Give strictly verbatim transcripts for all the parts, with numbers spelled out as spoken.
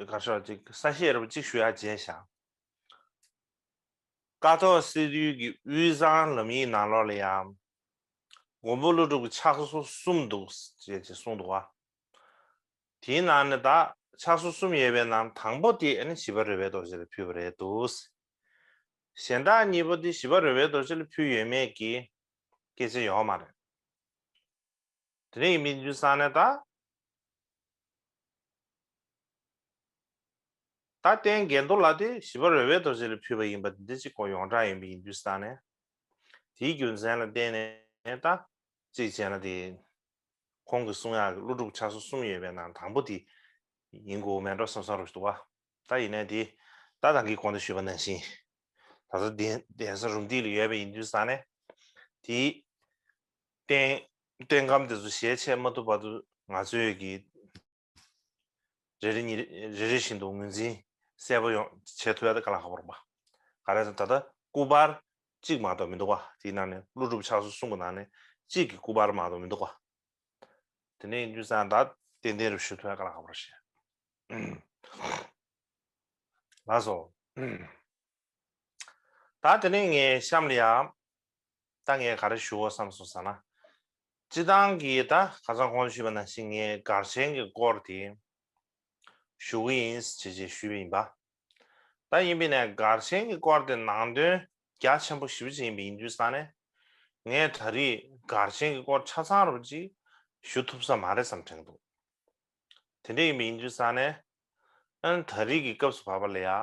ག་ཤོག་ཅིག་ས་བཤད་རུ་གཅིག་ཞུ་ཡ་བྱས་ཤག་ཀཿཐོག་སི་ཏུའི་གི་དབུས་གཙང་ལམ་ཡིག་ནང་ལོགས་ལ་ཡང་། མགོན་པོ་ཀླུ་སྒྲུབ་ཀྱི་ཕྱག་སོ་གསུམ་འདུག་ཅེས་ཅེས་གསུངས་འདུག་བ། དེའི་ནང་ནས་ད་ཕྱག་སོ་གསུམ་ཡོད་པའི་ནང་དང་པོ་དེ་ཨ་ནི་ཞི་བ་རོལ་པའི་རྡོ་རྗེ་ལ་ཕུལ་བ་རེད་འདུག་གཞན་དག་གཉིས་པོ་དེ་ཞི་བ་རོལ་པའི་རྡོ་རྗེ་ལ་ཕུལ་ཡོད་མེད་ཀྱི་སྐད་ཆ་ཡོད་མ་རེད། དེ་ནས་ཡིན་མིན་དུས་ས་ནས་ད། ད་རྟེན་གྱེན་རྡོ་ལ་དེ་ཞི་བ་རོལ་པའི་རྡོ་རྗེ་ལ་ཕུལ་བ་ཡིན་པ་འདི་གཅིག་གོ་ཡོངས་གྲགས་ཡིན་པ་ཡིན་དུས་ས་ནས། དེའི་རྒྱུ་མཚན་ལ་བརྟེན་ནས་ད་གཅིག་བྱས་ན་དེ་ཁོང་གིས་གསུང་ཡག་གི་ཀླུ་སྒྲུབ་ཕྱག་སོ་གསུམ་ཡོད་པའི་ནང་དང་པོ་དེ་ཡིན་དགོས་མེད་འགྲོ་བསམ་བསམ་རོ་ཞིག་འདུག་བ། ད་ཡིན་ནའི་དེ་ད་ད་གིན་གོང་དུ་ཞུས་པ་ནང་བཞིན་ད་ལྟ་གདན་གདན་ས་རུམ་བཏེག་ལ་ཡོད་པ་ཡིན་དུས་ས་ནས་དེའི་རྟེན་རྟེན་སྒམ་དེ་ཚོ་ཞལ་ཕྱེ་མ་ཐུབ་བར་དུ་ང་ཚོས་ཀྱི་རེ་རེ་གཉིས་རེ་རེ་བཞིན་དུ་ངོས་འཛིན་གསལ་པོ་ཡོང་བྱེད་ཐུབ་ཡ་ད་དཀའ་ལས་ཁག་པོ་རེད་པ། ག་རེ་ཟེར་ན་ད་ལྟ་སྐུ་པར་གཅིག་མ་གཏོགས་མི་འདུག་པ། དེའི་ནང་ནས་ཀླུ་སྒྲུབ་ཕྱག་སོ་གསུམ་གྱི་ནང་ནས་གཅིག་གི་སྐུ་པར་མ་གཏོགས་མི་འདུག་པ། དེ་ནས་ཡིན་དུས་ཙང་ད་ཏན་ཏན་རེ་ཞུ་ཐུབ་ཡ་དཀའ་ལས་ཁག་པོ་རེད་ཤག་ལགས་སོ། ད་དེ་ནས་ངས་གཤམ་ལ་ཡང་ད་ངས་ག་རེ་ཞུ་དགོས་བསམ་སོང་ཟེར་ན། སྤྱི་བཏང་གི་ད་ཁ་སང་གོང་དུ་ཞུས་པ་ནང་བཞིན་ངས་སྒར་ཆེན་གྱི་སྐོར་དེ་ཞུ་གི་ཡིན་ཞེས་ཞེས་ཞུས་པ་ཡིན་པ། ད་ཡིན་པས་ན་སྒར་ཆེན་གྱི་སྐོར་དེ་ནང་དོན་རྒྱ་ཆེན་པོ་ཞེ་པོ་ཅིག་ཡིན་པ་ཡིན་དུས་ཙང་ནས་ངས་ད་རེས་སྒར་ཆེན་གྱི་སྐོར་ཆ་ཚང་རུ་ཅིག་ཞུ་ཐུབ་ས་མ་རེད་བསམ་དྲན་འདུག་དེ་འདྲ་ཡིན་པ་ཡིན་དུས་ཙང་ནས་ཨ་ནི་ད་རེས་ཀྱི་སྐབས་སུ་བབས་པ་ལ་ཡ་ཨ་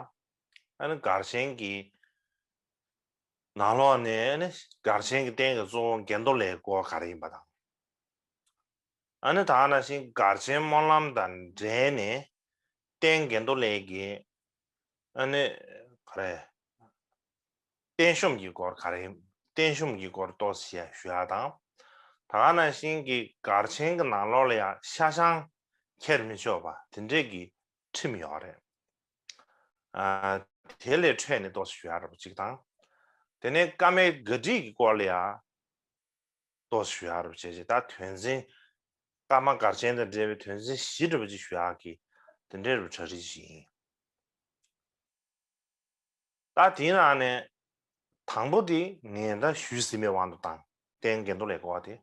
ནི་སྒར་ཆེན་གྱི་ནང་ལོགས་ནས་ནི་སྒར་ཆེན་གྱི་རྟེན་གྱི་གཙོ་བོ་གྱེན་རྡོ་ལའི་སྐོར་ག་རེ་ཡིན་པ་དང་། ཨ་ནི་ད་ག་ནང་བཞིན་སྒར་ཆེན་སྨོན་ལམ་དང་འབྲེལ་ནས་རྟེན་གྱེན་རྡོ་ལའི་གི་ཨ་ནི་ག་རེ་རྟེན་གཤོམ་གྱི་སྐོར་ག་རེ་ཡིན་རྟེན་གཤོམ་གྱི་སྐོར་ཏོག་ཙམ་ཞུ་ཡ་དང་། ད་ག་ནང་བཞིན་གྱི་སྒར་ཆེན་གྱི་ནང་ལོགས་ལ་ཡང་ཤ་ཆང་ཁྱེར་མི་ཆོག་པ་དེ་འདྲས་ཀྱི་ཁྲིམས་ཡོད་རེད། ཨ། དེ་ལས་འཕྲོས་ནས་ཏོག་ཙམ་ཞུ་ཡ་ར་པོ་གཅིག་དང་། དེ་ནས་བཀའ་མའི་ག་སྒྲིག་གི་སྐོར་ལ་ཡ་ཏོག་ཙམ་ཞུ་ཡ་ར་པོ་བྱས་རྗེས་ད་དོན་ཚན་བཀའ་མ་སྒར་ཆེན་དང་འབྲེལ་བའི་དོན་ཚན་བཞི་འདྲ་པོ་ཅིག་ཞུ་ཡ་གི་དེ་འདྲའི་ར་པོ་གྲ་སྒྲིག་ཅིག་ཡིན། ད་དེའི་ནང་ནས་དང་པོ་དེ་ངས་ད་ཞུས་ཟིན་པའི་དབང་དུ་བཏང་རྟེན་གྱེན་རྡོ་ལའི་སྐོར་དེ།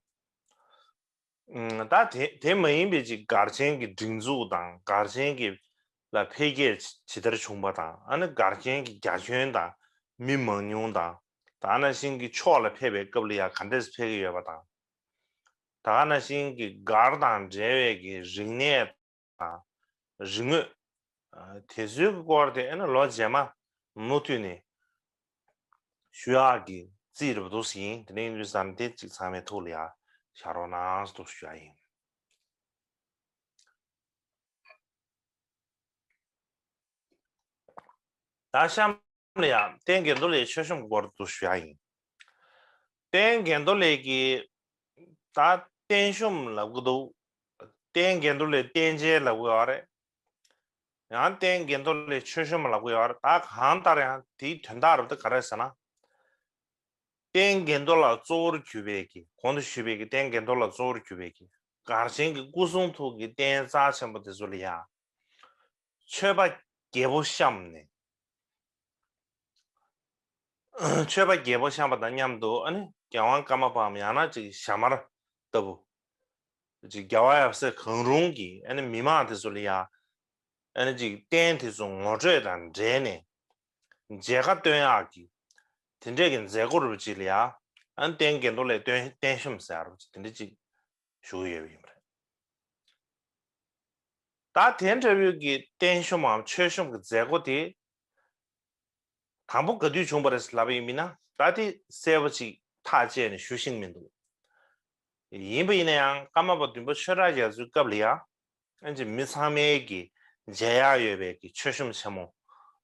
ད་དེ་དེ་མ་ཡིན་པའི་ཅིག་སྒར་ཆེན་གྱི་སྒྲིག་འཛུགས་དང་སྒར་ཆེན་གྱི་ལ་འཕེལ་རྒྱས་ཇི་ལྟར་བྱུང་པ་དང་ཨ་ནི་སྒར་ཆེན་གྱི་རྒྱ་ཁྱོན་དང་མི་མང་ཉུང་དང་ད་ག་ནང་བཞིན་གྱི་ཕྱོགས་ལ་ཕེབས་པའི་སྐབས་ལ་ཡང་ག་འདྲས་འཕེལ་གྱི་ཡོད་པ་དང་ད་ག་ནང་བཞིན་གྱི་སྒར་དང་འབྲེལ་བའི་གི་རིག་གནས་དང་རིག་དངོས་དེ་ཚོའི་སྐོར་དེ་ཨ་ནི་ལོ་རྗེས་མ་མུ་མཐུད་ནས་ཞུ་ཡག་གི་རྩིས་རེད་པ་འདུག་ཟིན། དེ་ནས་ཡིན་དུས་ཙང་དེ་གཅིག་ཚང་མའི་ཐུགས་ལ་ཡ་བཞག་རོགས་གནང་ཟེར་འདུག་ཞུ་ཡག་ཡིན། ད་གཤམ་ལ་ཡ་རྟེན་གྱེན་རྡོ་ལའི་མཆོད་གཤོམ་སྐོར་དུ་ཞུ་ཡག་ཡིན། རྟེན་གྱེན་རྡོ་ལའི་གི་ད་རྟེན་གཤོམ་ལབ་གི་འདུག་རྟེན་གྱེན་རྡོ་ལའི་རྟེན་མཇལ་ལབ་གི་ཡོད་རེད། ཡང་རྟེན་གྱེན་རྡོ་ལའི་མཆོད་གཤོམ་ལབ་གི་ཡོད་རེད། ད་གང་ལྟར་ཡང་དེའི་དོན་དག་རབ་ཏུ་ག་རེ་ཟེར་ན། རྟེན་གྱེན་རྡོ་ལ་གཙོ་བོར་གྱུར་པའི་གི་གོང་དུ་ཞུས་པའི་གི་རྟེན་གྱེན་རྡོ་ལ་གཙོ་བོར་གྱུར་པའི་གི་སྒར་ཆེན་གྱི་སྐུ་གསུང་ཐུགས་ཀྱི་རྟེན་རྩ་ཆེན་པོ་དེ་ཚོ་ལ་ཡང་མཆོད་པ་རྒྱས་པོ་བཤམས་ནས། མཆོད་པ་རྒྱས་པོ་བཤམས་པ་དང་མཉམ་དུ་ཨ་ནི་རྒྱལ་དབང་ཀརྨ་པའམ་ཡང་ན་ཅིག་ཞྭ་དམར་ལྟ་བུ། ཅིག་རྒྱལ་བ་ཡབ་སྲས་གང་རུང་གིས་ཨ་ནི་མི་མང་དེ་ཚོ་ལ་ཡང་ཨ་ནི་ཅིག་རྟེན་དེ་ཚོ་ངོ་སྤྲོད་དང་འབྲེལ་ནས་མཇལ་ཁ་སྟོན་ཡག་གི་དེ་འདྲས་ཀྱི་མཛད་སྒོ་རུ་ཅིག་ལ་ཡང་ཨ་ནི་རྟེན་གྱེན་རྡོ་ལའི་རྟེན་གཤོམ་ཟེར་ཡག་རུ་ཅིག་དེ་འདྲས་ཅིག་ཞུ་གི་ཡོད་པ་ཡིན་པ་རེད། ད་དེ་འདྲ་བོའི་གི་རྟེན་གཤོམ་མམ་མཆོད་གཤོམ་གྱི་མཛད་སྒོ་དེ་དང་པོ་ག་དུས་བྱུང་བ་རེད་ལབ་པ་ཡིན་མིན་ན་ད་དེ་གསལ་པོ་ཅིག་ཐག་བཅད་ནས་ཞུ་ཤེས་མི་འདུག་ཡིན་པ་ཡིན་ན་ཡང་ཀརྨ་པ་བདུན་པ་ཆོས་གྲགས་རྒྱ་མཚོའི་སྐབས་ལ་ཡང་ཨ་ཅེ་མི་ཚང་མས་གི་མཇལ་ཡག་ཡོད་པའི་གི་མཆོད་གཤོམ་ཆེན་མོ་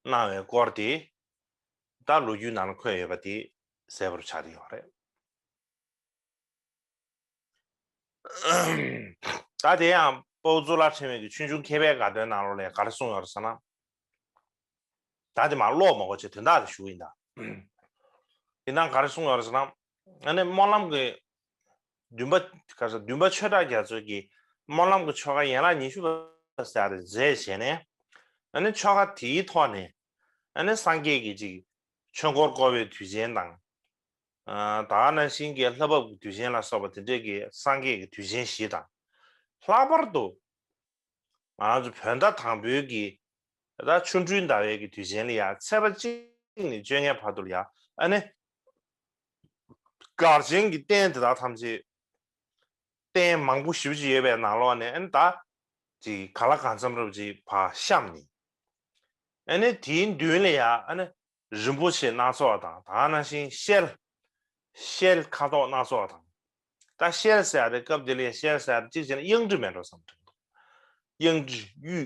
གནང་བའི་སྐོར་དེ་ད་ལོ་རྒྱུས་ནང་ལ་འཁོད་ཡོད་པ་དེ་གསལ་པོར་ཆགས་བསྡད་ཡོད་རེད། ད་དེ་ཡང་དཔའ་བོ་གཙུག་ལག་ཕྲེང་བའི་གི་ཆོས་འབྱུང་མཁས་པའི་དགའ་སྟོན་ནང་ལོགས་ལ་ག་རེ་གསུངས་ཡོད་རེད་ཟེར་ན། ད་དེ་མ་ཀློག་མ་དགོས་ཆེ་དོན་དག་དེ་ཞུ་གི་ཡིན་ད། དེ་ནང་ག་རེ་གསུངས་ཡོད་རེད་ཟེར་ན། ཨ་ནི་སྨོན་ལམ་གི་བདུན་པ་ག་རེ་ཟེར་བདུན་པ་ཆོས་གྲགས་རྒྱ་མཚོས་ཀྱི་སྨོན་ལམ་གྱི་ཆོ་ག་ཡན་ལག་ཉི་ཤུ་པ་ཟེར་ཡག་དེ་མཛད་བྱས་ནས། ཨ་ནི་ཆོ་ག་དེའི་ཐོག་ནས་ཨ་ནི་སངས་རྒྱས་ཀྱི་ཅིག་ཆོས་འཁོར་བསྐོར་བའི་དུས་ཆེན་དང་། ཨ་ད་ག་ནང་བཞིན་གྱི་ལྷ་བབས་ཀྱི་དུས་ཆེན་ལ་སོགས་པ་དེ་འདྲས་ཀྱི་སངས་རྒྱས་ཀྱི་དུས་ཆེན་བཞི་དང་། ལྷག་པར་དུ་ང་ཚོ་བོད་ཟླ་དང་པོའི་གི་ད་ཆོ་འཕྲུལ་ཟླ་བའི་གི་དུས་ཆེན་ལ་ཡང་ཚེས་པ་གཅིག་ནས་བཅོ་ལྔའི་བར་དུ་ལ་ཡང་ཨ་ནི་གར་ཆེན་གྱི་རྟེན་དེ་དག་ཐམས་ཅད་རྟེན་མང་པོ་ཞེ་པོ་ཅིག་ཡོད་པའི་ནང་ལོགས་ནས་ཨ་ནི་ད་ཅིག་ག་ལ་གང་འཚམ་རབ་ཅིག་ཕར་བཤམས་ནས། ཨ་ནི་དེའི་མདུན་ལ་ཡང་ཨ་ནི་རིན་པོ་ཆེ་སྣ་ཚོགས་དང་། ད་ག་ནང་བཞིན་ཤེལ། ཤེལ་ཁ་དོག་སྣ་ཚོགས་དང་། ད་ཤེལ་ཟེར་ཡ་དེ་སྐབས་དེ་ལ་ཤེལ་ཟེར་ཡ་དེ་གཅིག་བྱས་ན་གཡང་ཊི་མེད་འགྲོ་བསམ་དྲན་འདུག་གཡང་ཊི་གཡུ།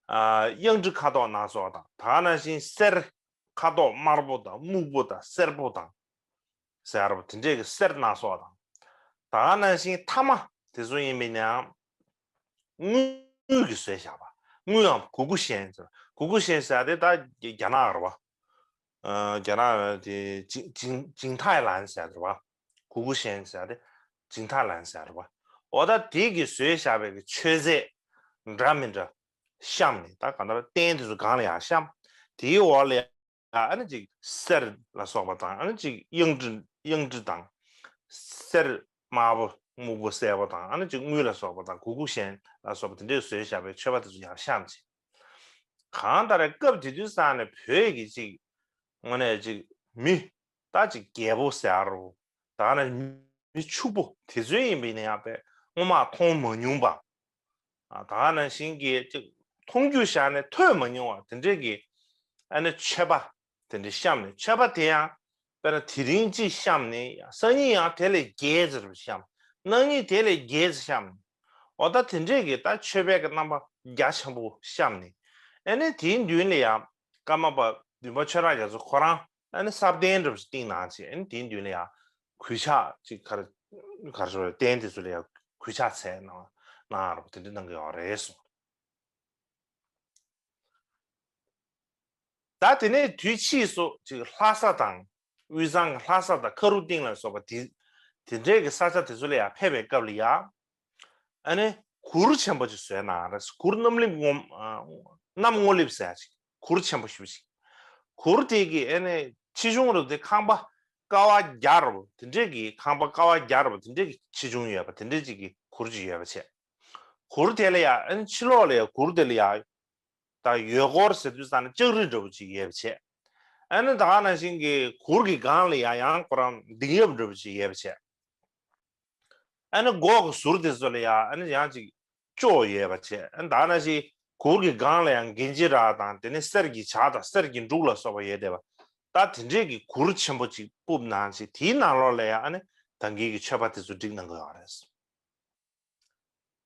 ཨ་གཡང་ཊི་ཁ་དོག་སྣ་ཚོགས་དང་། ད་ག་ནང་བཞིན་གསེར་ཁ་དོག་དམར་པོ་དང་སྨུག་པོ་དང་སེར་པོ་དང་ཟེར་བ་དེ་འདྲས་ཀྱི་གསེར་སྣ་ཚོགས་དང་། ད་ག་ནང་བཞིན་ཐ་མ་དེ་ཚོ་ཡིན་པས་ན་ཡང་དངུལ་གྱིས་བཟོས་བཞག་པ། དངུལ་ཡང་གུ་གུ་ཤན་ཟེར། གུ་གུ་ཤན་ཟེར་དེ་ད་རྒྱ་ནག་རེད་པ། ཨ་རྒྱ་ནག་དེ་ཇིང་ཇིང་ཇིང་ཐའེ་ལན་ཟེར་རེད་པ། གུ་གུ་ཤན་ཟེར་དེ་ཇིང་ཐའེ་ལན་ཟེར་རེད་པ། འོ་ད་དེ་གིས་བཟོས་བཞག་པའི་གི་མཆོད་རྫས་འདྲ་མི་འདྲ་བཤམས་ནས། ད་གང་ལྟར་རྟེན་དེ་ཚོ་སྒང་ལ་ཡང་བཤམས། དེའི་འོག་ལ་ཡང་ཨ་ནི་ཅིག་གསེར་ལ་སོགས་པ་དང་། ཨ་ནི་ཅིག་གཡང་ཊི་གཡང་ཊི་དང་། གསེར་དམར་པོ་སྨུག་པོ་སེར་པོ་དང་། ཨ་ནི་ཅིག་དངུལ་ལ་སོགས་པ་དང་། གུ་གུ་ཤན་ལ་སོགས་པ་དེ་འདྲས་བཟོས་བཞག་པའི་མཆོད་པ་དེ་ཚོ་ཡར་བཤམས་བྱས། གང་ལྟར་སྐབས་དེ་དུས་ཙང་ནས་བོད་ཀྱི་ཅིག་དངོས་གནས་ཅིག་མི་ད་ཅིག་རྒྱལ་པོ་ཟེར་རོ། ད་ནི་མི་ཕྱུག་པོ་དེ་ཚོའི་ཡིན་པས་ན་ཡང་དཔེ་སྔོན་མ་མཐོང་མ་མྱོང་པ། ཨ་ད་ག་ནང་བཞིན་གྱི་ཅིག་མཐོང་རྒྱུ་བཞག་ནས་ཐོས་མ་མྱོང་བ་དེ་འདྲས་ཀྱི་ཨ་ནི་མཆོད་པ་དེ་འདྲས་བཤམས་ནས། མཆོད་པ་དེ་ཡང་དཔེར་ན་དེ་རིང་གཅིག་བཤམས་ནས་སང་ཉིན་ཡང་དེ་ལས་བརྒྱད་ཙམ་བཤམས། གནངས་ཉིན་དེ་ལས་བརྒྱད་ཙམ་བཤམས། འོ་ད་དེ་འདྲས་ཀྱི་ད་མཆོད་པའི་གི་རྣམ་པ་རྒྱ་ཆེན་པོ་བཤམས་ནས། ཨ་ནི་དེའི་མདུན་ལ་ཡང་ཀརྨ་པ་བདུན་པ་ཆོས་གྲགས་རྒྱ་མཚོ་ཁོ་རང་ཨ་ནི་ས་གདན་འདྲ་པོ་ཞིག་བཏིང་གནང་བྱས། ཨ་ནི་དེའི་མདུན་ལ་ཡང་གུས་ཕྱག་ཅིག་གར་གར་ཞོར་རྟེན་དེ་ཚོ་ལ་ཡང་གུས་ཕྱག་འཚལ་གནང་གནང་རོགས་དེ་འདྲ་གནང་གི་ཡོད་རེད་གསུངས། ད་དེ་ནས་དུས་ཕྱིས་སུ་ཅིག་ལྷ་ས་དང་། དབུས་གཙང་གི་ལྷ་ས་དང་ཁ་རུ་སྟེང་ལ་སོགས་པ་དེ་དེ་འདྲའི་གི་ས་ཆ་དེ་ཚོ་ལ་ཡང་ཕེབས་པའི་སྐབས་ལ་ཡང་། ཨ་ནི་གུར་ཆེན་པོ་ཅིག་བཟོས་གནང་རེད། གུར་གནམ་ལོ་སྔོན་གནམ་སྔོ་ལེབ་ཟེར་ཡ་ཅིག་གུར་ཆེན་པོ་ཞེ་པོ་ཅིག་གུར་དེ་གི་ཨ་ནི་ཆེ་ཆུང་རུ་དེ་ཁང་པ་ཀ་བ་བརྒྱ་རུ་དེ་འདྲས་ཀྱི་ཁང་པ་ཀ་བ་བརྒྱ་རུ་དེ་འདྲས་ཀྱི་ཆེ་ཆུང་ཡོད་པ་དེ་འདྲས་ཅིག་གི་གུར་ཅིག་ཡོད་པ་བྱས། གུར་དེ་ལ་ཡང་ཨ་ནི་ཕྱི་ལོགས་ལ་ཡང་གུར་དེ་ལ་ཡང་ད་ཡོལ་གོར་ཟེར་དུས་ཙང་ནས་ལྕགས་རི་འདྲ་པོ་ཅིག་ཡོད་པ་བྱས། ཨ་ནི་ད་ག་ནང་བཞིན་གྱི་གུར་གྱི་སྒང་ལ་ཡང་ཡང་ཁོ་རང་ལྡིང་ཡབ་འདྲ་པོ་ཅིག་ཡོད་པ་བྱས། ཨ་ནི་སྒོ་གི་ཟུར་དེ་ཚོ་ལ་ཡང་ཨ་ནི་ཡང་ཅིག་ཅོག་ཡོད་པ་བྱས། ཨ་ནི་ད་ག་ནང་བཞིན་གུར་གྱི་སྒང་ལ་ཡང་གན་རྐྱལ་ར་དང་། དེ་ནས་གསེར་གྱི་བྱ་དང་གསེར་གྱི་འབྲུག་ལ་སོགས་པ་ཡོད་བསྡད་པ། ད་དེ་འདྲས་ཀྱི་གུར་ཆེན་པོ་ཅིག་སྤུབས་གནང་བྱས། དེའི་ནང་ལོགས་ལ་ཡང་ཨ་ནི་ད་གིན་གྱི་མཆོད་པ་དེ་ཚོ་བསྒྲིགས་གནང་གི་ཡོད་རེད།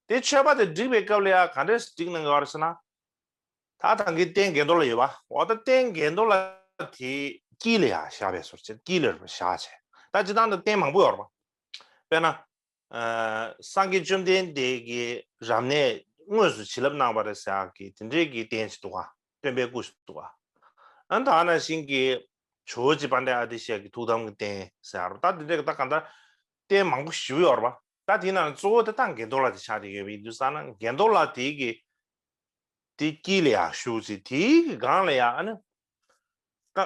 དེ་མཆོད་པ་དེ་བསྒྲིགས་པའི་སྐབས་ལ་ཡང་ག་འདྲས་བསྒྲིགས་གནང་གི་ཡོད་རེད་ཟེར་ན། ད་ད་གིན་རྟེན་གྱེན་ལྡོག་ལ་ཡོད་པ། འོ་ད་རྟེན་གྱེན་ལྡོག་ལ་དེ་དཀྱིལ་ལ་ཡང་བཞག་པའི་བཟོ་བྱས། དཀྱིལ་ལ་བཞག་བྱས། ད་སྤྱིར་བཏང་དུ་རྟེན་མང་པོ་ཡོད་རེད་པ། དཔེར་ན། ཨ་སངས་རྒྱས་བཅོམ་ལྡན་འདས་ཀྱི་རབ་གནས་དངོས་སུ་བྱིན་རླབས་གནང་བ་རེད་ཟེར་ཡག་གི་དེ་འདྲའི་གི་རྟེན་ཞིག་འདུག་ག་སྟོན་པའི་སྐུ་ཞིག་འདུག་ག་ཨ་ད་ག་ནང་བཞིན་གྱི་ཇོ་བོ་རྗེ་དཔལ་ལྡན་ཨ་ཏི་ཤ་གི་ཐུགས་དམ་གྱི་རྟེན་ཟེར་ཡག་རེད། ད་དེ་འདྲའི་གི་ད་གང་ལྟར་རྟེན་མང་པོ་ཞེ་པོ་ཡོད་རེད་པ། ད་དེའི་ནང་ནས་གཙོ་བོ་དེ་ད་གྱེན་ལྡོག་ལ་དེ་ཆགས་བསྡད་ཡོད་པ་ཡིན་དུས་ཙང་ན། གྱེན་ལྡོག་ལ་དེའི་གི་དེ་དཀྱིལ་ལ་ཡང་བཞུགས་ཚེ། དེའི་གི་སྒང་ལ་ཡང་ཨ་ནི། ད་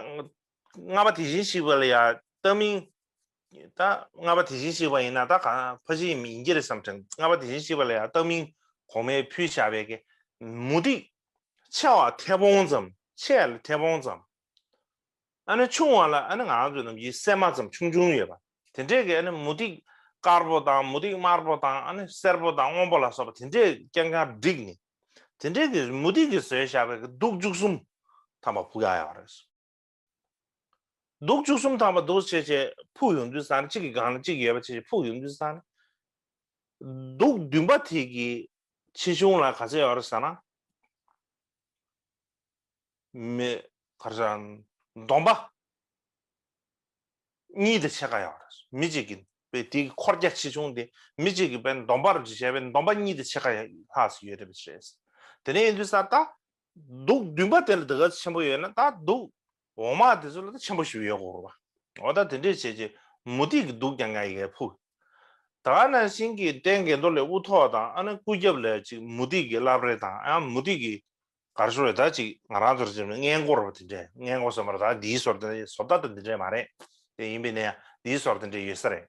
ལྔ་པ་དེ་བཞིན་གཤེགས་པ་ལ་ཡང་ལྟ་མིན། ད་ལྔ་པ་དེ་བཞིན་གཤེགས་པ་ཡིན་ན་ད་གང་ཕལ་ཆེར་ཡིན་གྱི་རེད་བསམ་དྲན། ལྔ་པ་དེ་བཞིན་གཤེགས་པ་ལ་ཡང་ལྟ་མིན་གོང་མས་ཕུལ་བཞག་པའི་གི་མུ་ཏིག་ཆེ་བ་མཐེ་བོང་ཙམ། ཆེ་ལ་མཐེ་བོང་ཙམ། ཨ་ནི་ཆུང་བ་ལ་ཨ་ནི་ང་ཚོ་ནམ་རྒྱུན་སྲན་མ་ཙམ་ཆུང་ཆུང་ཡོད་པ། དེ་འདྲས་ཀྱི་ཨ་ནི་མུ་ཏིག་དཀར་པོ་དང་མུ་ཏིག་དམར་པོ་དང་། ཨ་ནི་སེར་པོ་དང་སྔོན་པོ་ལ་སོགས་པ་དེ་འདྲས་རྐྱང་རྐྱང་བསྒྲིགས་ནས། དེ་འདྲས་ཀྱི་མུ་ཏིག་གིས་བཟོས་བཞག་པའི་གདུགས་བཅུ་གསུམ་ཐམ་པ་ཕུག་ཡག་ཡོད་རེད། གདུགས་བཅུ་གསུམ་ཐམ་པ་འདུག་བྱས་བྱས་ཕུག་ཡོང་དུས་ཙང་ནས། གཅིག་གི་སྒང་ལ་གཅིག་ཡོད་པ་བྱས་བྱས་ཕུག་ཡོང་དུས་ཙང་ནས། གདུགས་བདུན་པ་དེ་གི་ཆེ་ཆུང་ལ་ག་ཚད་ཡོད་རེད་ཟེར་ན། མི་ག་རེ་ཟེར། འདོམ་པ་གཉིས་དང་ཕྱེད་ཀ་ཡོད་རེད། མི་གཅིག་གི་དཔེ་དེའི་འཁོར་རྒྱ་ཆེ་ཆུང་དེ་མི་གཅིག་གི་དཔེ་འདོམ་པ་རུ་ཅིག་བྱས་པས་འདོམ་པ་གཉིས་དང་ཕྱེད་ཀ་ལྷག་ཙམ་ཡོད་རེད་པ་རེད། དེ་ནས་ཡིན་དུས་ཙང་ད་གདུགས་བདུན་པ་དེ་ལ་དེ་ག་ཚོད་ཆེན་པོ་ཡོད་ན། ད་གདུགས་འོག་མ་དེ་ཚོ་ལ་ད་ཆེན་པོ་ཞིག་ཡོད་དགོས་རེད་པ། འོ་ད་དེ་འདྲས་བྱས་བྱས་མུ་ཏིག་གི་གདུགས་རྐྱང་རྐྱང་ཡི་གེ་ཕུག་ད་ག་ནང་བཞིན་གྱི་རྟེན་གྱེན་ལྡོག་ལ་དབུ་ཐོག་དང་། ཨ་ནི་སྐུ་རྒྱབ་ལ་ཅིག་མུ་ཏིག་གི་བླ་བྲེ་དང་། ཡང་མུ་ཏིག་གི་ ག་རེ་ཞུ་རེད། ད་ཅིག་ང་རང་ཚོར་ཅིག་སྔས་མགོ་རེད་པ། དེ་འདྲས་སྔས་མགོ་ཟེར་མ་རེད། ད་འདིའི་ཟུར་དེ་བཟོ་ལྟ་དང་འདི་འདྲས་མ་རེད། དེ་ཡིན་པས་ན་ཡང་འདིའི་ཟུར་དེ་འདྲས་ཡོད་ས་རེད།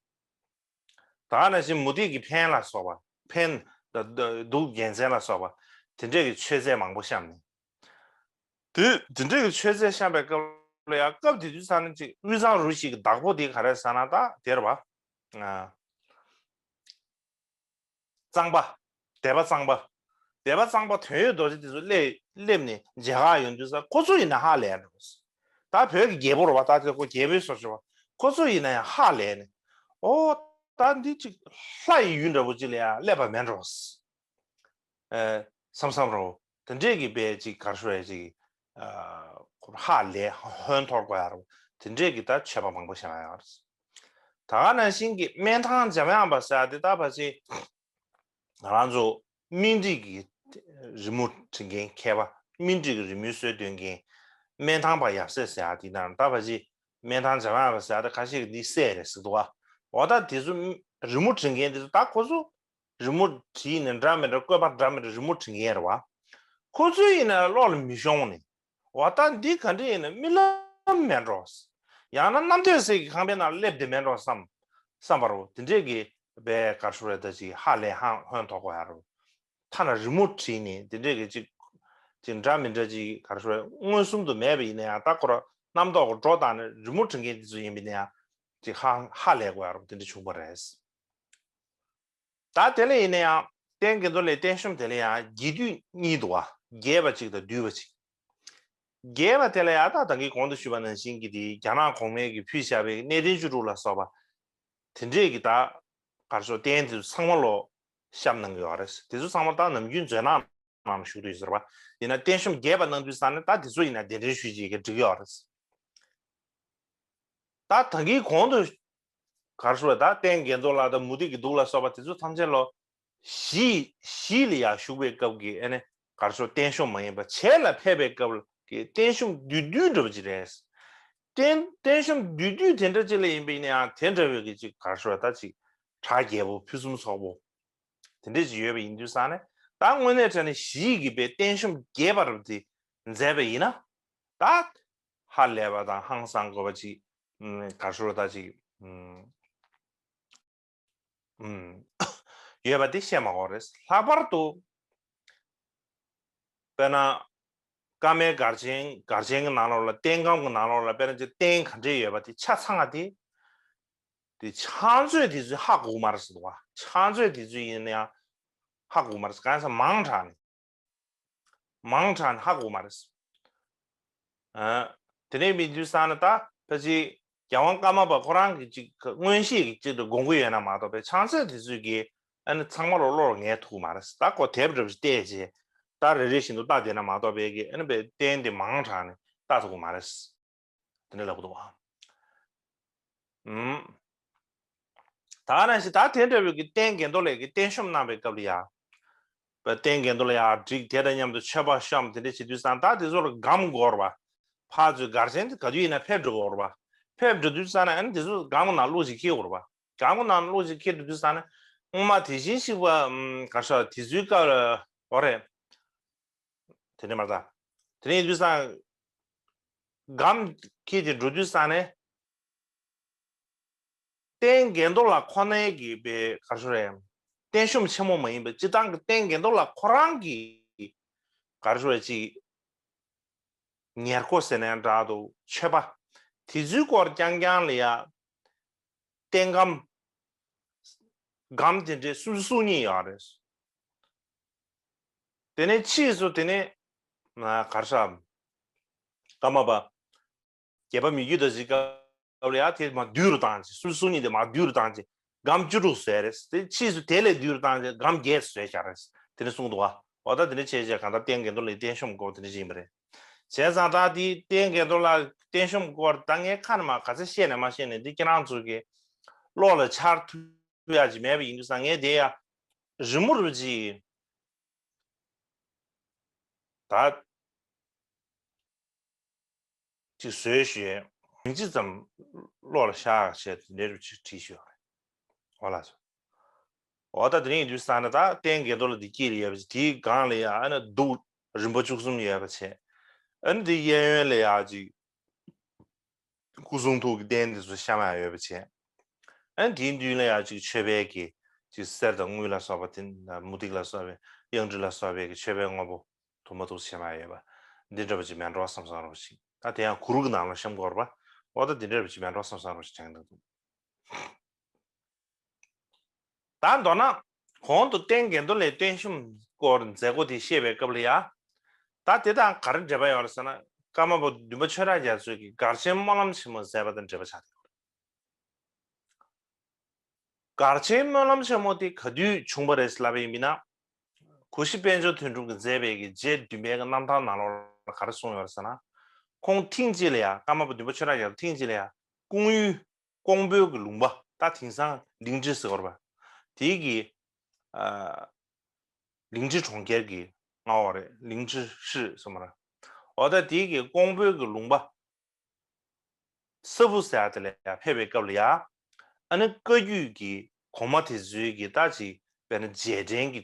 ད་ག་ནང་བཞིན་མུ་ཏིག་གི་འཕན་ལ་སོགས་པ། འཕན། གདུགས་རྒྱལ་མཚན་ལ་སོགས་པ། དེ་འདྲས་ཀྱི་མཆོད་རྫས་མང་པོ་བཤམས་ནས། དེ་དེ་འདྲས་ཀྱི་མཆོད་རྫས་བཤམས་པའི་སྐབས་ལ་ཡང་སྐབས་དེ་དུས་ཙ་ན་ཅིག་དབུས་གཙང་རུ་བཞི་གི་བདག་པོ་དེ་ག་རེ་ཟེར་ན་ད་དེ་རེད་པ། གཙང་པ། སྡེ་པ་གཙང་པ། སྡེ་པ་གཙང་པ་དོན་ཡོད་རྡོ་རྗེ་དེ་ཚོ་སླེབས་སླེབས་ནས་མཇལ་ཁ་ཡོང་དུས་ཙ་ཁོ་ཚོ་ཡིན་ན་ཧ་ལས་འགྲོ། ད་བོད་ཀྱི་རྒྱལ་པོ་རེད་པ། ད་དེ་ཁོ་རྒྱལ་པོའི་སོ་ཞེས་པ། ཁོ་ཚོ་ཡིན་ན་ཡང་ཧ་ལས་ནས། ཨོ། ད་འདི་ཅིག་ལྷ་ཡི་ཡུལ་འདྲ་པོ་ཅིག་ལ་ཡང་སླེབས་པ་མེད་འགྲོ། ཨེ། བསམ་བསམ་རོ། དེ་འདྲས་ཀྱི་དཔེ་ཅིག་ག་རེ་ཞུ་ཡ་ཅིག་ཨ། ཧ་ལས་ཧོན་འཐོར་དགོས་ཡ་རོ། དེ་འདྲས་ཀྱི་ད་མཆོད་པ་མང་པོ་བཤམས་ཡ་ཡོད་རེད། ད་ག་ནང་བཞིན་གྱི་སྨན་ཐང་འཇམ་དབྱངས་པ་ཟེར་ཡ་དེ་ད་ཕལ་ཆེར་ང་རང་ཚོ་སྨིན་རིས་ཀྱི་རི་མོ་འབྲི་མཁན་མཁས་པ། སྨིན་རིས་ཀྱི་རི་མོའི་སྲོལ་འདོན་མཁན་སྨན་ཐང་པ་ཡབ་སྲས་ཟེར་ཡ་དེ་ནང་ད་ཕལ་ཆེར་སྨན་ཐང་འཇམ་དབྱངས་པ་ཟེར་ཡ་དེ་ཁ་ཤས་ཀྱིས་འདི་སྲས་རེད་ཟེར་འདུག་ག་འོ་ད་དེ་ཚོ་རི་མོ་འབྲི་མཁན་དེ་ཚོ་ད་ཁོ་ཚོ་རི་མོ་བྲིས་ནས་འདྲ་མི་འདྲ། བཀོད་པ་འདྲ་མི་འདྲ་རི་མོ་འབྲི་མཁན་རེད་པ། ཁོ་ཚོའི་ཡིན་ན་བློ་ལ་མི་ཤོང་ནས། འོ་ད་འདི་ག་འདྲ་ཡིན་ན་རྨི་ལམ་མེད་འགྲོ། ཡང་ན་རྣམ་ཐོས་སྲས་ཀྱི་ཁང་པའི་ནང་སླེབས་བསྡད་མེད་འགྲོ་བསམ་བསམ་པ་རོ། དེ་འདྲས་ཀྱི་བའི་ག་རེ་ཞུ་རེད། ད་ཅིག་ཧ་ལས་ཧང་ཧོན་ཐོག་གོ་ཡ་རོ། ཐ་ན་རི་མོ་བྲིས་ནས་དེ་འདྲས་ཀྱི་ཅིག་ཅིག་འདྲ་མི་འདྲ་ཅིག་ག་རེ་ཞུ་རེད། མངོན་སུམ་དུ་མེད་པ་ཡིན་ན་ཡང་ད་ཁོ་ར་རྣམ་རྟོག་གི་སྒྲོ་བཏགས་ནས་རི་མོ་བྲི་མཁན་དེ་ཚོ་ཡིན་པ་ཡིན་ན་ཡང་ཅིག་ཧ་ཧ་ལས་གོ་ཡ་རོ། དེ་འདྲ་བྱུང་བ་རེད། ད་དེ་ལ་ཡིན་ན་ཡང་རྟེན་དགེ་འདུན་ལས་རྟེན་གཤོམ་དེ་ལ་ཡང་རྒྱས་བསྡུས་གཉིས་འདུག་བ། རྒྱས་པ་གཅིག་དང་བསྡུས་པ་གཅིག་རྒྱས་པ་དེ་ལ་ཡང་ད་ད་གིན་གོང་དུ་ཞུས་པ་ནང་བཞིན་གྱི་དེ་རྒྱ་ནག་གོང་མས་ཀྱིས་ཕུལ་བཞག་པའི་གནས་བརྟན་བཅུ་དྲུག་ལ་སོགས་པ་དེ་འདྲས་ཀྱི་ད་གར་ཤོག་རྟེན་དེ་ཚོ་ཚང་མ་ལོ་བཤམས་གནང་གི་ཡོད་རེད། དེ་ཚོ་ཚང་མ་ད་ནམ་རྒྱུན་མཛོད་ནང་ནང་ལ་བཞུགས་བསྡད་ཡོད་ཟེར་བ། ཡིན་ན་རྟེན་གཤོམ་རྒྱས་པ་གནང་དུས་ཙ་ནས་ད་དེ་ཚོ་ཡིན་ན་གདན་འདྲེན་ཞུས་ཅིག་གི་འགྲིག་གི་ཡོད་རེད། ད་ད་གིན་གོང་དུ་གར་ཤོག་ད་རྟེན་དགེ་འདུན་ལ་ད་མུ་ཏིག་གི་གདུགས་ལ་སོགས་པ་དེ་ཚོ་ཐམས་ཅད་ལོ་གཞི་གཞི་ལ་ཡར་བཞུགས་པའི་སྐབས་ཀྱི་ཨ་ནི་གར་ཤོག་རྟེན་གཤོམ་མ་ཡིན་པ་བྱེད་ལ་ཕེབས་པའི་སྐབས་ཀྱི་རྟེན་གཤོམ་བསྡུས་བསྡུས་འདྲ་པོ་ཅིག་རེད། རྟེན་རྟེན་གཤོམ་བསྡུས་བསྡུས་དེ་འདྲ་ཅིག་ལ་ཡིན་པ་ཡིན་ན་ཡང་དེ་འདྲ་བའི་གི་ཅིག་གར་ཤོག་ད་ཅིག་གྲ་རྒྱས་པོ་ཕུན་སུམ་ཚོགས་པོ་དེ་འདྲ་ཅིག་ཡོད་པ་ཡིན་དུས་ཙ་ནས་ད་དངོས་གནས་དྲང་གནས་གཞི་གི་པའི་རྟེན་གཤོམ་རྒྱས་པ་རབ་དེ་མཛད་པ་ཡིན་ན་ད་ཧ་ལས་པ་དང་ཧང་སང་དགོས་པ་ཅིག་གར་ཤོག་ད་ཅིག་ཡོད་པ་དེ་བཤད་མ་དགོས་རེད། ལྷག་པར་དུ་དཔེར་ན་བཀའ་མའི་སྒར་ཆེན་སྒར་ཆེན་གྱི་ནང་ལོགས་ལ་རྟེན་སྒམ་གྱི་ནང་ལོགས་ལ་དཔེར་ན་ཅིག་རྟེན་ག་འདྲས་ཡོད་པ་དེ་ཆ་ཚང་བ་དེ་དེ་ཕྱག་མཛོད་དེ་ཚོས་ཧ་གོ་གི་མ་རེད་ཟེར་འདུག་བ། ཕྱག་མཛོད་དེ་ཚོས་ཡིན་ན་ཡང་ཧ་གོ་གི་མ་རེད། གང་ཡིན་ཟེར་མང་དྲགས་ནས། མང་དྲགས་ནས་ཧ་གོ་མ་རེད། ཨ། དེ་ནས་མི་འདུས་ས་ན་ད་ཕལ་ཆེར་རྒྱལ་དབང་ཀརྨ་པ་ཁོ་རང་གིས་ཅིག་མངོན་ཤེས་ཀྱིས་ཅིག་ཏུ་དགོངས་ཀྱི་ཡོད་ན་མ་གཏོགས་པའི་ཕྱག་མཛོད་དེ་ཚོས་ཀྱིས་ཨ་ནི་ཚང་མ་ལོ་བློར་ངེས་ཐུབ་ཀྱི་མ་རེད། ད་ཁོ་དེབ་འདྲ་པོ་ཞིག་བལྟས་རྗེས་ད་རེ་རེ་བཞིན་དུ་ལྟ་བསྡད་ན་མ་གཏོགས་པའི་གི་ཨ་ནི་པའི་རྟེན་དེ་མང་དྲགས་ནས་ལྟ་ཐུབ་ཀྱི་མ་རེད། དེ་འདྲ་ལབ་ཀྱི་འདུག་ཨ། ཨུམ། ད་ནང་བཞིན་ད་དེ་འདྲ་བའི་གི་རྟེན་དགེ་འདུན་ལས་ཀྱི་རྟེན་གཤོམ་གནང་བའི་སྐབས་ལ་ཡ། པ་རྟེན་དགེ་འདུན་ལ་ཡ་བསྒྲིགས། དེ་དང་མཉམ་དུ་མཆོད་པ་བཤམས་དེ་འདྲ་བྱེད་དུས་ཙང་ད་དེ་ཚོ་ལ་སྒམ་དགོས་རེད་པ། ཕར་ཚུར་སྒར་ཆེན་དེ་ག་དུས་ཡིན་ན་ཕེབས་འགྲོ་དགོས་རེད་པ། ཕེབས་འགྲོ་དུས་ཙང་ན་ཨ་ནི་དེ་ཚོ་སྒམ་གྱི་ནང་བླུགས་ཅིག་འཁྱེར་དགོས་རེད་པ། སྒམ་གྱི་ནང་བླུགས་ཅིག་འཁྱེར་འགྲོ་དུས་ཙང་ན་སྔོན་མ་དེ་བཞིན་གཤེགས་པ་ཨམ་ག་ཤ་དེ་ཚོའི་སྐབས་ལ་འོ་རེད། དེ་ནས་མར་ད། དེ་ནས་ཡིན་དུས་ཙང་། སྒམ་འཁྱེར་ཏེ་འགྲོ་དུས་ཙང་ནས། རྟེན་དགེ་འདུན་ལ་ཁོ་ནའི་གི་པའི་ག་རེ་ཞུ་རེད། རྟེན་གཤོམ་ཆེན་མོ་མ་ཡིན་པའི་སྤྱི་བཏང་གི་རྟེན་དགེ་འདུན་ལ་ཁོ་རང་གི་ག་རེ་ཞུ་རེད་ཅིག་ཉེར་མཁོ་ཟེར་ན་ཡང་འདྲ་འདུག་མཆོད་པ། དེ་ཚོའི་སྐོར་རྐྱང་རྐྱང་ལ་ཡ། རྟེན་སྒམ། སྒམ་དེ་འདྲའི་སུམ་ཅུ་སོ་གཉིས་ཡོད་རེད། དེ་ནས་ཕྱིས་སུ་དེ་ནས་གར་ཤམ། ཀརྨ་པ། རྒྱལ་བ་མི་བསྐྱོད་རྡོ་རྗེའི་སྐབས་ལ་ཡང་དེ་མར་བསྡུས་རུ་བཏང་ཅིང་སུམ་ཅུ་སོ་གཉིས་དེ་མར་བསྡུས་རུ་བཏང་ཅིང་སྒམ་བཅུ་དྲུག་བཟོས་རེད། དེ་ཕྱིས་སུ་དེ་ལས་བསྡུས་རུ་བཏང་ཅིང་སྒམ་བརྒྱད་བཟོས་བཞག་རེད། དེ་ནས་གསུངས་འདུག་བ། འོ་ད་དེ་ནས་བྱས་རྗེས་གང་ལྟར་རྟེན་དགེ་འདུན་ལ་རྟེན་གཤོམ་སྐོར་དེ་འདྲ་ཞིག་ཡིན་པ་རེད། བྱས་ཙང་ད་དེ་རྟེན་དགེ་འདུན་ལ་རྟེན་གཤོམ་སྐོར་ད་ངས་ཁ་ནས་མར་ག་ཚོད་བཤད་ནས་མ་བཤད་ནས་འདི་ཁྱེད་རང་ཚོ་གི་བློ་ལ་འཆར་ཐུབ་ཡག་ཅིག་མེད་པ་ཡིན་དུས་ཙང་ངས་དེ་ཡ་རི་མོ་རུ་ཅིག་ད་ཅིག་བཟོས་ཞེས་མིང་ཅི་ཙམ་བློ་ལ་ཤར་བྱས་དེ་འདྲའི་རུ་ཅིག་བྲིས་ཞེས་རེད། འོ་ལགས་སོ། འོ་ད་དེ་རིང་ཡིན་དུས་ཙང་ནས་ད་རྟེན་དགེ་འདུན་ལ་འདི་དཀྱིལ་ལ་ཡོད་པ་ཅིག་དེའི་སྒང་ལ་ཡ་ཨ་ནི་གདུགས་ རིམ་པ་བཅུ་གསུམ་ཡོད་པ་བྱས། ཨ་ནི་དེ་གཡས་གཡོན་ལ་ཡ་ཅིག་སྐུ་གསུང་ཐུགས་ཀྱི་རྟེན་དེ་ཚོ་གཤམ་ཡ་ཡོད་པ་བྱས། ཨ་ནི་དེའི་མདུན་ལ་ཡ་ཅིག་མཆོད་པའི་གི་ཅིག་གསེར་དང་དངུལ་ལ་སོགས་པ་དེ་མུ་ཏིག་ལ་སོགས་པའི་གཡང་ཊི་ལ་སོགས་པའི་གི་མཆོད་པའི་དངོས་པོ་དུ་མ་དུ་གཤམ་ཡ་ཡོད་པ་འདི་འདྲ་པོ་ཅིག་མེད་འགྲོ་བསམ་བསམ་རོགས་ཅིག་ད་དེ་ཡང་གུར་གྱི་ནང་ལ་གཤམ་དགོས་པ། འོ་ད་འདི་འདྲ་པོ་ཅིག་མེད་འགྲོ་བསམ་བསམ་རོགས་ཅིག་དྲན་གྱི་འདུག་ད་མདོར་ན། གོང་དུ་རྟེན་དགེ་འདུན་ལས་བརྟན་གཞུང་སྐོར་མཛད་སྒོ་དེ་བཤད་པའི་སྐབས་ལ་ཡ། ད་དེ་དང་ག་རེ་འབྲེལ་བ་ཡོད་རེད་ཟེར་ན། ཀརྨ་པ་བདུན་པ་ཆོས་གྲགས་རྒྱ་མཚོས་ཀྱིས་གར་ཆེན་སྨོན་ལམ་ཆེན་མོ་མཛད་པ་དང་འབྲེལ་བ་ཆགས་ཏེ། གར་ཆེན་སྨོན་ལམ་ཆེན་མོ་དེ་ག་དུས་བྱུང་བ་རེད་ལབ་པ་ཡིན་ན། གུ་ཤྲི་དཔལ་འབྱོར་དོན་གྲུབ་ཀྱིས་མཛད་པའི་གི་རྗེ་བདུན་པའི་གི་རྣམ་ཐར་ནང་ལོགས་ལ་ག་རེ་གསུངས་ཡོད་རེད་ཟེར་ན། ཁོང་ཐེངས་གཅིག་ལ་ཡ་ཀརྨ་པ་བདུན་པ་ཆོས་གྲགས་རྒྱ་མཚོ་ཐེངས་གཅིག་ལ་ཡ་ཀོང་ཡུལ། ཀོང་པོའི་གི་ལུང་པ། ད་དེང་སང་ལིང་ཀྲི་ཟེར་བ་རེད་པ། དེའི་གི་ཨ། ལིང་ཀྲི་གྲོང་ཁྱེར་གྱི་མངའ་འོག་རེད། ལིང་ཀྲི་ཧྲི་ཟེར་མ་རེད། འོ་ད་དེའི་གི་ཀོང་པོའི་གི་ལུང་པ་ས་ཕུ་ཟེར་ཡ་དེ་ལ་ཡ་ཕེབས་པའི་སྐབས་ལ་ཡ། ཨ་ནི་བཀའ་བརྒྱུད་ཀྱི་གོང་མ་དེ་ཚོའི་གི་ད་ཅིག་དཔེར་ན་རྗེས་དྲན་གྱི་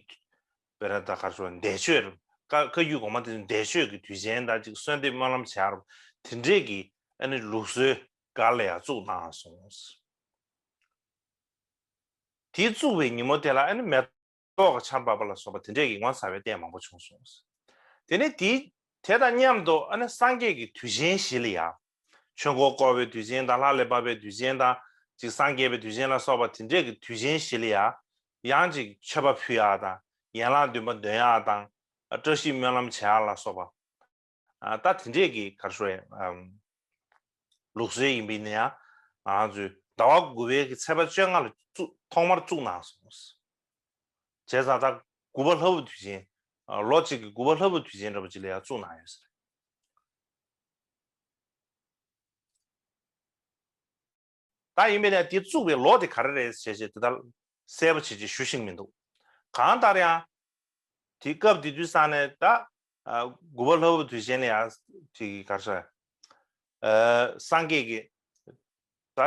དཔེར་ན་ད་ག་རེ་ཟེར་འདས་མཆོད་རེད། བཀའ་བཀའ་བརྒྱུད་གོང་མ་དེ་ཚོའི་འདས་མཆོད་ཀྱི་དུས་ཆེན་དང་ཅིག་གསོལ་འདེབས་སྨོན་ལམ་བྱ་རེད། དེ་འདྲས་ཀྱི་ཨ་ནི་ལུགས་སྲོལ་སྒར་ལ་ཡང་བཙུགས་གནང་སོང་། དེ་བཙུགས་པའི་ཉིན་མོ་དེ་ལ་ཨ་ནི་མེ་ཏོག་གི་ཆར་འབབ་པ་ལ་སོགས་པ་དེ་འདྲས་ཀྱི་ངོ་མཚར་བའི་རྟེན་མང་པོ་བྱུང་སོང་། དེ་ནས་དེ་དེ་དང་མཉམ་དུ་ཨ་ནི་སངས་རྒྱས་ཀྱི་དུས་ཆེན་བཞི་ལ་ཡང་། ཆོས་འཁོར་བསྐོར་བའི་དུས་ཆེན་དང་། ལྷ་ལས་བབས་པའི་དུས་ཆེན་དང་། ཅིག་སངས་རྒྱས་པའི་དུས་ཆེན་ལ་སོགས་པ་དེ་འདྲས་ཀྱི་དུས་ཆེན་བཞི་ལ་ཡང་། ཡང་ཅིག་མཆོད་པ་ཕུལ་ཡག་དང་། ཡན་ལག་བདུན་པ་འདོན་ཡག་དང་། བཀྲ་ཤིས་སྨོན་ལམ་བྱེད་ཡག་ལ་སོགས་པ། ཨ། ད་དེ་འདྲས་ཀྱི་ག་རེ་ཟེར། ཨམ། ལུགས་སྲོལ་ཡིན་པས་ན་ཡང་། ང་རང་ཚོའི་ཟླ་བ་དགུ་པའི་གི་ཚེས་པ་བཅོ་ལྔ་ལ་བཙུགས། ཐོག་མར་བཙུགས་གནང་སོང་། བྱས་ཙང་ད་དགུ་པ་ལྷ་བབས་དུས་ཆེན། ཨ། ལོ་གཅིག་གི་དགུ་པ་ལྷ་བབས་དུས་ཆེན་འདྲ་པོ་ཅིག་ལ་ཡང་བཙུགས་གནང་ཡོད་ཟེར། ད་ཡིན་པས་ན་དེ་བཙུགས་པའི་ལོ་དེ་ག་རེ་རེད་ཟེར་བྱས་དེ་ལྟར་གསལ་པོ་བྱེད་ཅེས་ཞུ་ཤེས་མི་འདུག་གང་ལྟར་ཡང་། དེ་སྐབས་དེ་དུས་ས་ནས་ད། ཨ། དགུ་པ་ལྷ་བབས་དུས་ཆེན་ལ་ཡང་དེ་ག་རེ་ཟེར། ཨ། སངས་རྒྱས་ཀྱི་ད་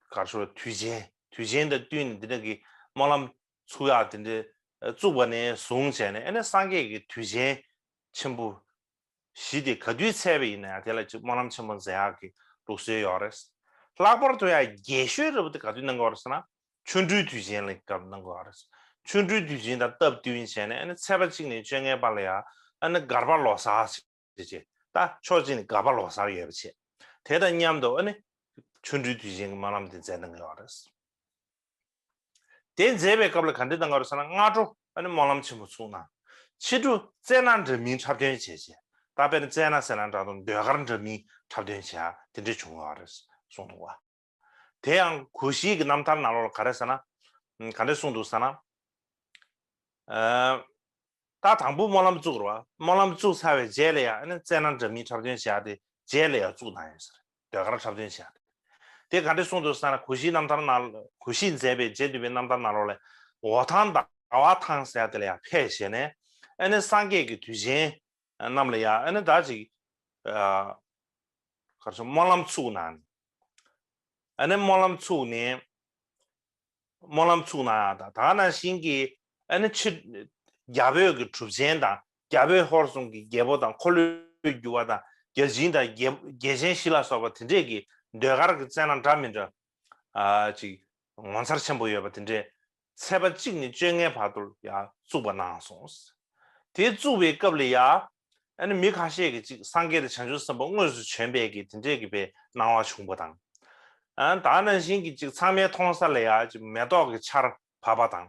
ག་རེ་ཟེར། དུས་ཆེན་དུས་ཆེན་དང་བསྟུན་ནས་འདི་འདྲ་གི་སྨོན་ལམ་ཚུགས་ཡག་དེ་འདྲ་བཙུགས་པ་ནས་བཟུང་བྱས་ནས། ཨ་ནི་སངས་རྒྱས་ཀྱི་དུས་ཆེན་ཆེན་པོ་བཞི་དེ་ག་དུས་ཚེས་པ་ཡིན་ན་ཡང་དེ་ལ་ཅིག་སྨོན་ལམ་ཆེན་པོ་མཛད་ཡག་གི་ལུགས་སྲོལ་ཡོད་རེད། ལྷག་པར་དུ་ཡང་རྒྱས་ཤོས་འདྲ་པོ་དེ་ག་དུས་གནང་གི་ཡོད་རེད་ཟེར་ན། ཆོ་འཕྲུལ་དུས་ཆེན་ལ་སྐབས་གནང་གི་ཡོད་རེད། ཆོ་འཕྲུལ་དུས་ཆེན་དང་སྟབས་བསྟུན་བྱས་ནས། ཨ་ནི་ཚེས་པ་གཅིག་ནས་བཅོ་ལྔའི་བར་ལ་ཡང་། ཨ་ནི་གར་པ་ལོ་གསར་ཟེར་བྱས། ད་ཕྱོགས་གཅིག་ནས་གར་པ་ལོ་གསར་ཡོད་པ་བྱས། དེ་དང་མཉམ་དུ་ཨ་ནི་ཆོ་འཕྲུལ་དུས་ཆེན་གྱི་སྨོན་ལམ་དེ་མཛད་གནང་གི་ཡོད་རེད། དེ་མཛད་པའི་སྐབས་ལ་ག་འདྲ་གནང་གི་ཡོད་རེད་ཟེར་ན། སྔ་དྲོ་ཨ་ནི་སྨོན་ལམ་ཆེན་པོ་ཚུགས་གནང་། ཕྱི་དྲོ་རྩེ་ན་འདྲ་མིན་འཁྲབ་སྟོན་བྱས་བྱས། ད་དཔེར་ན་རྩེ་ན་ཟེར་ན་འདྲ་དང་། ཟློས་གར་འདྲ་མིན་འཁྲབ་སྟོན་བྱས། དེ་འདྲ་བྱུང་ཡོད་རེད་གསུངས་འདུག་བ། དེ་ཡང་གོ་ཤྲིའི་གི་རྣམ་ཐར་ནང་ལོགས་ལ་ག་རེ་ཟེར་ན། ཨ། ག་འདྲ་གསུངས་འདུག་ཟེར་ན། ཨ། ད་དང་པོ་སྨོན་ལམ་བཙུགས་རེད་བ། སྨོན་ལམ་བཙུགས་ཚར་བའི་རྗེས་ལ་ཡང་། ཨ་ནི་རྩེ་ན་འདྲ་མིན་འཁྲབ་སྟོན་བྱས་ཏེ་རྗེས་ལ་ཡང་བཙུགས་གནང་ཡོད་ཟེར། ཟློས་གར་འཁྲབ་སྟོན་བྱས་ཏེ། དེ་ག་འདྲ་གསུངས་འདུག་ཟེར་ན། གོ་ཤྲིའི་རྣམ་ཐར་ནང་། གོ་ཤྲིས་མཛད་པའི་རྗེ་བདུན་པའི་རྣམ་ཐར་ནང་ལོགས་ལ། འོ་ཐང་ཟླ་བ་ཐང་ཟེར་ཡ་དེ་ལ་ཡང་ཕེབས་བྱས་ནས། ཨ་ནི་སངས་རྒྱས་ཀྱི་དུས་ཆེན་རྣམས་ལ་ཡང་། ཨ་ནི་ད་ཅིག་ཨ། ག་རེ་ཟེར། སྨོན་ལམ་ཚུགས་གནང་། ཨ་ནི་སྨོན་ལམ་ཚུགས་ནས། སྨོན་ལམ་ཚུགས་གནང་ཡག་དང་། ད་ག་ནང་བཞིན་གྱི་ཨ་ནི་ཕྱི། རྒྱ་བོད་ཀྱི་གྲུབ་ཆེན་དང་། རྒྱ་བོད་ཧོར་གསུམ་གྱི་རྒྱལ་པོ་དང་། འཁོར་ལོས་སྒྱུར་བ་དང་། རྒྱལ་ཆེན་དང་རྒྱལ། རྒྱལ་ཆེན་བཞི་ལ་སོགས་པ་དེ་འདྲས་ཀྱི་ཟློས་གར་གྱི་རྩེད་ཟླ་འདྲ་མི་འདྲ། ཨ། ཅིག་ངོ་མཚར་ཆེན་པོ་ཡོད་པ་དེ་འདྲས། ཚེས་པ་གཅིག་ནས་བཅོ་ལྔའི་བར་དུ་ཡང་བཙུགས་པ་གནང་སོང་། དེ་བཙུགས་པའི་སྐབས་ལ་ཡང་། ཨ་ནི་མི་ཁ་ཤས་ཀྱིས་ཅིག་སངས་རྒྱས་དང་བྱང་ཆུབ་སེམས་དཔའ་དངོས་སུ་བྱོན་པའི་གི་དེ་འདྲས་ཀྱི་དཔེ་སྣང་བ་བྱུང་བ་དང་། ཨ། ད་ག་ནང་བཞིན་གྱི་ཅིག་ཚང་མས་མཐོང་ས་ལ་ཡང་ཅིག་མེ་ཏོག་གི་ཆར་བབས་པ་དང་།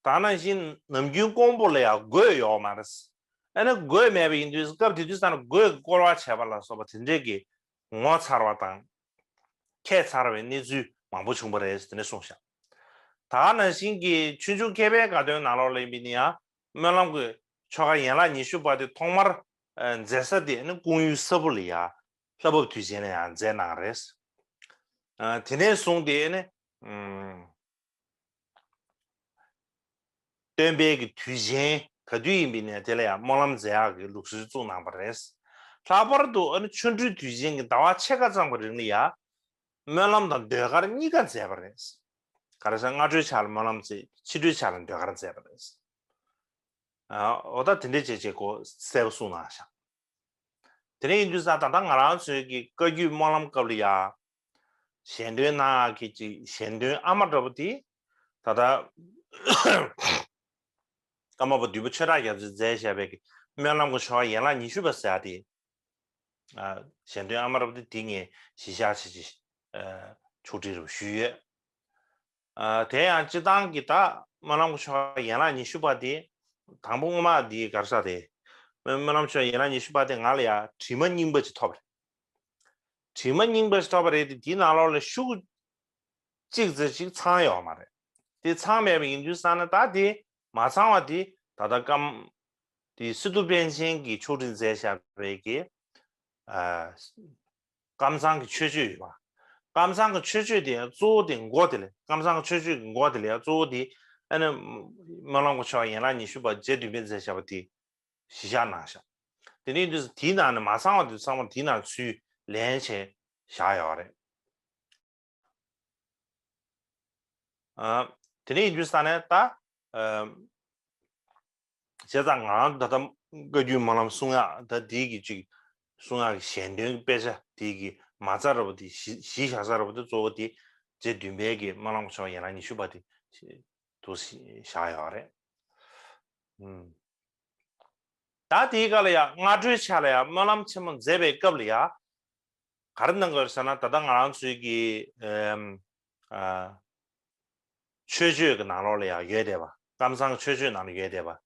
ད་ག་ནང་བཞིན་ནམ་རྒྱུན་ཀོང་པོ་ལ་ཡང་གོས་ཡོད་མ་རེད། ཨ་ནི་གོས་མེད་པ་ཡིན་དུས་སྐབས་དེ་དུས་ཙམ་ལ་གོས་ཀྱིས་བསྐོར་བ་བྱས་པ་ལ་སོགས་པ་དེ་འདྲས་ཀྱི་ངོ་མཚར་བ་དང་། ཁྱད་མཚར་བའི་གནས་ཚུལ་མང་པོ་བྱུང་བ་རེད་ཟེར་ནས་གསུངས་ཤག་ད་ག་ནང་བཞིན་གྱི་ཆོས་འབྱུང་མཁས་པའི་དགའ་སྟོན་ནང་ལོགས་ལ་ཡིན་པ་ཡིན་ན་ཡང་། སྨོན་ལམ་གྱི་ཆོ་ག་ཡན་ལག་ཉི་ཤུ་པ་དེ་ཐོག་མར། ཨ། མཛད་ས་དེ་ནི་ཀོང་ཡུལ་ས་ཕུ་ལ་ཡ། ལྷ་བབས་དུས་ཆེན་ལ་ཡང་མཛད་གནང་རེད། ཨ། དེ་ནས་བཟུང་སྟེ་ནི། ཨུམ། སྟོན་པའི་གི་དུས་ཆེན་ག་དུས་ཡིན་པ་ཡིན་ན་དེ་ལ་ཡང་སྨོན་ལམ་མཛད་ཡག་གི་ལུགས་སྲོལ་བཙུགས་གནང་བ་རེད། ལྷག་པར་དུ་ཨ་ནི་ཆོ་འཕྲུལ་དུས་ཆེན་གྱི་ཟླ་བ་ཕྱེད་ཀ་ཙམ་གྱི་རིང་ལ་ཡང་། སྨོན་ལམ་དང་ཟློས་གར་གཉིས་ཀ་མཛད་པ་རེད། ག་རེ་ཟེར། སྔ་དྲོའི་ཆ་ལ་སྨོན་ལམ་མཛད། ཕྱི་དྲོའི་ཆ་ལ་ཟློས་གར་མཛད་པ་རེད། འོ་ད་དེ་འདྲས་བྱས་བྱས་ཁོ་གསལ་པོ་གསུངས་གནང་ཤག་དེ་འདྲས་ཡིན་དུས་ཙང་ད་ལྟ་ང་རང་ཚོའི་གི་བཀའ་བརྒྱུད་སྨོན་ལམ་སྐབས་ལ་ཡ། ཞལ་འདོན་གནང་ཡག་གི་ཅིག་ཞལ་འདོན་ཨ་མ་འདྲ་པོ་དེ། ད་ལྟ་ཀརྨ་པ་བདུད་པོ་ཆོས་གྲགས་རྒྱ་མཚོས་མཛད་བཞག་པའི་གི་སྨོན་ལམ་གྱི་ཆོ་ག་ཡན་ལག་ཉི་ཤུ་པ་ཟེར་ཡག་དེ། ཞལ་འདོན་ཨ་མ་འདྲ་པོ་དེ་དེ་ངས་གཞི་བཞག་བྱས་ཅིག་ཆོག་ཁྲིགས་རུ་ཞུས་ཡོད། དེ་ཡང་སྤྱི་བཏང་གི་ད་སྨོན་ལམ་གྱི་ཆོ་ག་ཡན་ལག་ཉི་ཤུ་པ་དེ། དང་པོ་སྔོན་མ་དེ་གར་ས་དེ། སྨོན་ལམ་ཆོ་ག་ཡན་ལག་ཉི་ཤུ་པ་དེ་ང་ལ་ཡ་དྲི་མ་རྙིང་པ་ཅིག་ཐོབ་རེད། དྲི་མ་རྙིང་པ་ཞིག་ཐོབ་པ་རེད་དེ། དེའི་ནང་ལོགས་ལ་ཤོག་གཅིག་ཙམ་ཅིག་ཚང་ཡོད་མ་རེད། དེ་ཚང་མེད་པ་ཡིན་དུས་ཙང་ན་ད་དེ་མ་ཚང་བ་དེ་ད་ལྟ་ཀམ། དེ་སི་ཏུ་པཎ་ཆེན་གྱིས་ཆོག་ཁྲིགས་མཛད་བཞག་པའི་གི། ཨ། ཀམ་ཚང་གི་མཆོད་བརྗོད་ཡོད་པ། ཀམ་ཚང་གི་མཆོད་བརྗོད་དེ་གཙོ་བོ་དེ་མགོ་དེ་ལས། ཀམ་ཚང་གི་མཆོད་བརྗོད་ཀྱི་མགོ་དེ་ལས་གཙོ་བོ་དེ། ཨ་ནི། སྨོན་ལམ་གྱི་ཆོ་ག་ཡན་ལག་ཉི་ཤུ་པ་རྗེ་བདུན་པས་མཛད་བཞག་པ་དེ། གཞི་བཞག་གནང་ཤག་དེ་ནས་དུས་དེའི་ནང་ནས་མ་ཚང་བ་དེ་ཚང་མ་དེའི་ནང་ཚུར་ལེན་བྱས་བཞག་ཡོད་རེད། ཨ། དེ་ནས་ཡིན་དུས་ས་ནས་ད། ཨ། བྱས་ཙང་ང་རང་ད་ལྟ་བཀའ་བརྒྱུད་སྨོན་ལམ་གསུང་ཡག་ད་དེའི་གི་ཅིག་གསུང་ཡག་གི་ཞལ་འདོན་གྱི་དཔེ་ཆ་དེའི་གི་མ་རྩ་འདྲ་པོ་དེ་གཞི་གཞི་བཞག་ས་འདྲ་པོ་དེ་གཙོ་བོ་དེ་རྗེ་བདུན་པའི་གི་སྨོན་ལམ་གྱི་ཆོ་ག་ཡན་ལག་ཉི་ཤུ་པ་དེ་དུ་བཞག་ཡོད་རེད། ཨུམ། ད་དེའི་སྐབས་ལ་ཡང་སྔ་དྲོའི་ཆ་ལ་ཡང་སྨོན་ལམ་ཆེན་མོ་མཛད་པའི་སྐབས་ལ་ཡང་། ག་རེ་གནང་དགོས་ཟེར་ན་ད་ལྟ་ང་རང་ཚོའི་གི། ཨམ། ཨ། མཆོད་བརྗོད་ཀྱི་ནང་ལོགས་ལ་ཡང་ཡོད་བསྡད་པ། ཀམ་ཚང་མཆོད་བརྗོད་ནང་ལ་ཡོད་བསྡད་པ།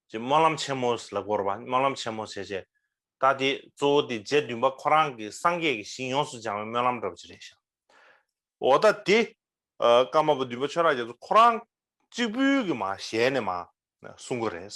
ཅིག་སྨོན་ལམ་ཆེན་མོ་ལབ་དགོས་རེད་པ། སྨོན་ལམ་ཆེན་མོ་བྱས་བྱས། ད་དེ་གཙོ་བོ་དེ་རྗེ་བདུན་པ་ཁོ་རང་གི་སངས་རྒྱས་ཀྱི་ཞིང་ཡོངས་སུ་སྦྱངས་པའི་སྨོན་ལམ་འདྲ་པོ་ཅིག་རེད་ཤག་འོ་ད་དེ། ཨ། ཀརྨ་པ་བདུད་པོ་ཆོས་གྲགས་རྒྱ་མཚོ་ཁོ་རང་གཅིག་པུའི་གི་མ་ཞལ་ནས་མ་གསུང་གི་རེད།